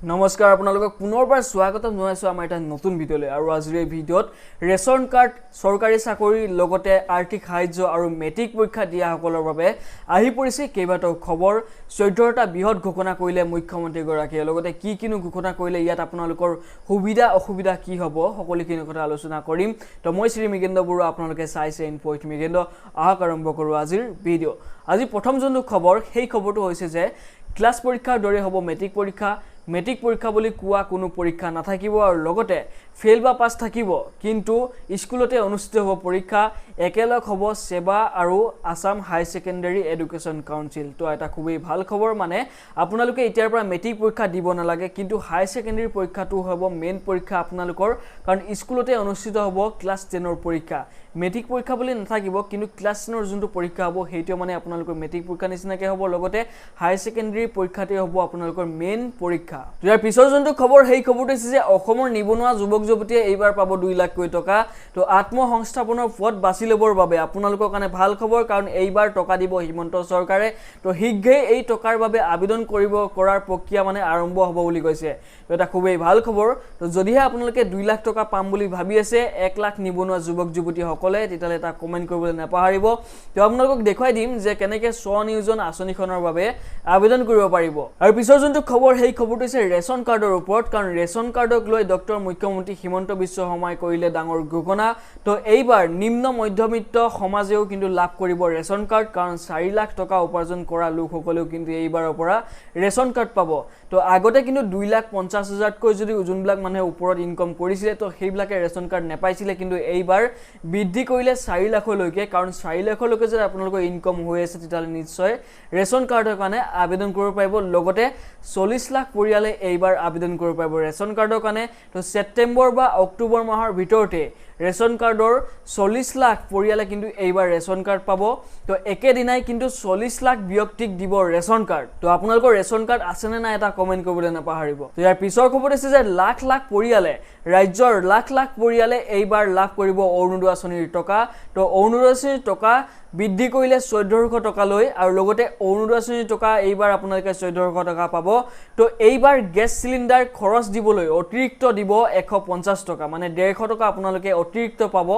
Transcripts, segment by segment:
নমস্কাৰ আপোনালোকক পুনৰবাৰ স্বাগতম জনাইছো আমাৰ এটা নতুন ভিডিঅ'লৈ। আৰু আজিৰ এই ভিডিঅ'ত ৰেচন কাৰ্ড, চৰকাৰী চাকৰিৰ লগতে আৰ্থিক সাহায্য আৰু মেট্ৰিক পৰীক্ষা দিয়াসকলৰ বাবে আহি পৰিছে কেইবাটাও খবৰ। 14টা বৃহৎ ঘোষণা কৰিলে মুখ্যমন্ত্ৰীগৰাকীয়ে, লগতে কি কিনো ঘোষণা কৰিলে, ইয়াত আপোনালোকৰ সুবিধা অসুবিধা কি হ'ব সকলোখিনি কথা আলোচনা কৰিম। তো মই শ্ৰী মৃগেন্দ্ৰ বৰুৱা, আপোনালোকে চাইছে ইনফো উইথ মৃগেন্দ্ৰ। আহক আৰম্ভ কৰোঁ আজিৰ ভিডিঅ'। আজি প্ৰথম যোনটো খবৰ, সেই খবৰটো হৈছে যে ক্লাছ পৰীক্ষাৰ দৰে হ'ব মেট্ৰিক পৰীক্ষা। মেট্ৰিক পৰীক্ষা বুলি কোৱা কোনো পৰীক্ষা নাথাকিব আৰু লগতে ফেইল বা পাছ থাকিব, কিন্তু স্কুলতে অনুষ্ঠিত হ'ব পৰীক্ষা। একেলগ হ'ব সেৱা আৰু Assam higher secondary education council. তো এটা খুবেই ভাল খবৰ, মানে আপোনালোকে এতিয়াৰ পৰা মেট্ৰিক পৰীক্ষা দিব নালাগে, কিন্তু হায়াৰ ছেকেণ্ডেৰী পৰীক্ষাটো হ'ব মেইন পৰীক্ষা আপোনালোকৰ, কাৰণ স্কুলতে অনুষ্ঠিত হ'ব ক্লাছ 10ৰ পৰীক্ষা। মেট্ৰিক পৰীক্ষা বুলি নাথাকিব, কিন্তু ক্লাছ 10ৰ যোনটো পৰীক্ষা হ'ব সেইটো মানে আপোনালোকৰ মেট্ৰিক পৰীক্ষা নিচিনাকৈ হ'ব, লগতে হায়াৰ ছেকেণ্ডেৰী পৰীক্ষাটোৱে হ'ব আপোনালোকৰ মেইন পৰীক্ষা। ইয়াৰ পিছৰ যোনটো খবৰ, সেই খবৰটো হৈছে যে অসমৰ নিবনুৱা যুৱক যুৱতীয়ে এইবাৰ পাব 2 লাখকৈ টকা। তো আত্মসংস্থাপনৰ পথ বাছি ল'বৰ বাবে আপোনালোকৰ কাৰণে ভাল খবৰ, কাৰণ এইবাৰ টকা দিব হিমন্ত চৰকাৰে। তো শীঘ্ৰেই এই টকাৰ বাবে আবেদন কৰিব কৰাৰ প্ৰক্ৰিয়া মানে আৰম্ভ হ'ব বুলি কৈছে। তো এটা খুবেই ভাল খবৰ। তো যদিহে আপোনালোকে 2 লাখ টকা পাম বুলি ভাবি আছে 1 লাখ নিবনুৱা যুৱক যুৱতীসকলে, তেতিয়াহ'লে এটা কমেণ্ট কৰিবলৈ নাপাহৰিব। তো আপোনালোকক দেখুৱাই দিম যে কেনেকৈ স্বনিয়োজন আঁচনিখনৰ বাবে আবেদন কৰিব পাৰিব। আৰু পিছৰ যোনটো খবৰ, সেই খবৰটো হৈছে ৰেচন কাৰ্ডৰ ওপৰত, কাৰণ ৰেচন কাৰ্ডক লৈ ডক্টৰ মুখ্যমন্ত্ৰী হিমন্ত বিশ্ব শৰ্মাই কৰিলে ডাঙৰ ঘোষণা। তো এইবাৰ নিম্ন মধ্যবিত্ত সমাজেও কিন্তু লাভ কৰিব ৰেচন কাৰ্ড, কাৰণ 4 লাখ টকা উপাৰ্জন কৰা লোকসকলেও কিন্তু এইবাৰৰ পৰা ৰেচন কাৰ্ড পাব। তো আগতে কিন্তু 2,50,000তকৈ যদি যোনবিলাক মানুহে ওপৰত ইনকম কৰিছিলে, তো সেইবিলাকে ৰেচন কাৰ্ড নেপাইছিলে, কিন্তু এইবাৰ বৃদ্ধি কৰিলে 4 লাখলৈকে। কাৰণ 4 লাখলৈকে যদি আপোনালোকৰ ইনকম হৈ আছে, তেতিয়াহ'লে নিশ্চয় ৰেচন কাৰ্ডৰ কাৰণে আবেদন কৰিব পাৰিব। লগতে 40 লাখ পৰিয়ালে এইবাৰ আবেদন কৰিব পাৰিব ৰেচন কাৰ্ডৰ কাৰণে। তো ছেপ্টেম্বৰ বা অক্টোবৰ মাহৰ ভিতৰতে ৰেচন কাৰ্ডৰ 40 লাখ পৰিয়ালে কিন্তু এইবাৰ ৰেচন কাৰ্ড পাব। তো একেদিনাই কিন্তু 40 লাখ ব্যক্তিক দিব ৰেচন কাৰ্ড। তো আপোনালোকৰ ৰেচন কাৰ্ড আছেনে নাই এটা কমেণ্ট কৰিবলৈ নাপাহৰিব। তো ইয়াৰ পিছৰ খবৰ হৈছে যে লাখ লাখ পৰিয়ালে, ৰাজ্যৰ লাখ লাখ পৰিয়ালে এইবাৰ লাভ কৰিব অৰুণোদয় আঁচনিৰ টকা। তো অৰুণোদয় আঁচনিৰ টকা বৃদ্ধি কৰিলে 1400 টকালৈ, আৰু লগতে অৰুণোদয় আঁচনিৰ টকা এইবাৰ আপোনালোকে 1400 টকা পাব। তো এইবাৰ গেছ চিলিণ্ডাৰ খৰচ দিবলৈ অতিৰিক্ত দিব 150 টকা, মানে 150 টকা আপোনালোকে অতিৰিক্ত পাব।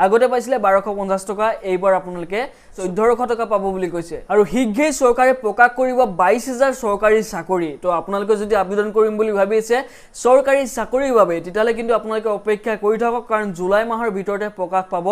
আগতে পাইছিলে 1250 টকা, এইবাৰ আপোনালোকে 1400 টকা পাব বুলি কৈছে। আৰু শীঘ্ৰেই চৰকাৰে প্ৰকাশ কৰিব 22,000 চৰকাৰী চাকৰি। তো আপোনালোকে যদি আবেদন কৰিম বুলি ভাবিছে চৰকাৰী চাকৰিৰ বাবে, তেতিয়াহ'লে কিন্তু আপোনালোকে অপেক্ষা কৰি থাকক, কাৰণ জুলাই মাহৰ ভিতৰতে প্ৰকাশ পাব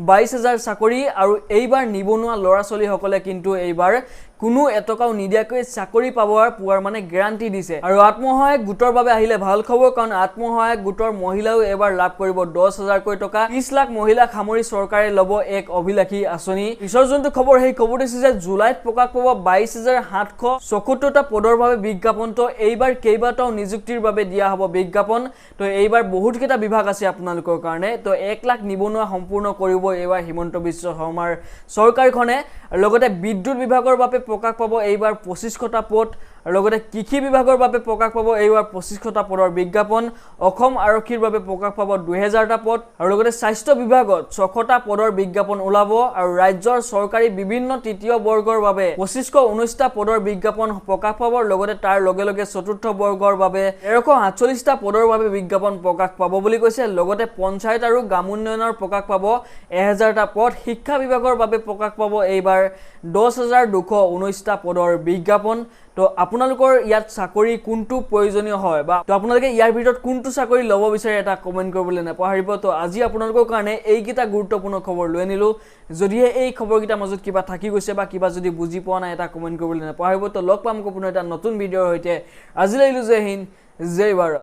22,000 চাকৰি। আৰু এইবাৰ নিবনুৱা ল'ৰা ছোৱালীসকলে কিন্তু এইবাৰ কোনো এটকাও নিদিয়াকৈ চাকৰি পোৱাৰ মানে গেৰাণ্টি দিছে। আৰু আত্মসহায়ক গোটৰ বাবে আহিলে ভাল খবৰ, কাৰণ আত্মসহায়ক গোটৰ মহিলাও এইবাৰ লাভ কৰিব 10,000কৈ টকা। 30 লাখ মহিলাক সামৰি চৰকাৰে ল'ব এক অভিলাষী আঁচনি। পিছৰ যোনটো খবৰ, সেই খবৰটো হৈছে যে জুলাইত প্ৰকাশ পাব 22,774টা পদৰ বাবে বিজ্ঞাপন। তো এইবাৰ কেইবাটাও নিযুক্তিৰ বাবে দিয়া হ'ব বিজ্ঞাপন। তো এইবাৰ বহুতকেইটা বিভাগ আছে আপোনালোকৰ কাৰণে। তো 1 লাখ নিবনুৱা সম্পূৰ্ণ কৰিব এইবাৰ হিমন্ত বিশ্ব শৰ্মাৰ চৰকাৰখনে। লগতে বিদ্যুৎ বিভাগৰ বাবে প্ৰকাশ পাব এইবাৰ 2500টা পদ, আৰু লগতে কৃষি বিভাগৰ বাবে প্ৰকাশ পাব এইবাৰ 2500টা পদৰ বিজ্ঞাপন। অসম আৰক্ষীৰ বাবে প্ৰকাশ পাব 2000টা পদ, আৰু লগতে স্বাস্থ্য বিভাগত 600টা পদৰ বিজ্ঞাপন ওলাব। আৰু ৰাজ্যৰ চৰকাৰী বিভিন্ন তৃতীয় বৰ্গৰ বাবে 2519টা পদৰ বিজ্ঞাপন প্ৰকাশ পাব, লগতে তাৰ লগে লগে চতুৰ্থ বৰ্গৰ বাবে 1348টা পদৰ বাবে বিজ্ঞাপন প্ৰকাশ পাব বুলি কৈছে। লগতে পঞ্চায়ত আৰু গ্ৰামোন্নয়নৰ প্ৰকাশ পাব 1000টা পদ। শিক্ষা বিভাগৰ বাবে প্ৰকাশ পাব এইবাৰ 10,219টা পদৰ বিজ্ঞাপন। তো আপোনালোকৰ ইয়াত চাকৰি কোনটো প্ৰয়োজনীয় হয়, বা তো আপোনালোকে ইয়াৰ ভিতৰত কোনটো চাকৰি ল'ব বিচাৰে এটা কমেণ্ট কৰিবলৈ নাপাহৰিব। তো আজি আপোনালোকৰ কাৰণে এইকেইটা গুৰুত্বপূৰ্ণ খবৰ লৈ আনিলোঁ। যদিহে এই খবৰকেইটাৰ মাজত কিবা থাকি গৈছে বা কিবা যদি বুজি পোৱা নাই, এটা কমেণ্ট কৰিবলৈ নাপাহৰিব। তো লগ পাম পুনৰ এটা নতুন ভিডিঅ'ৰ সৈতে। আজিলৈ আহিলোঁ, জয় হিন্দ, জয় ভাৰত।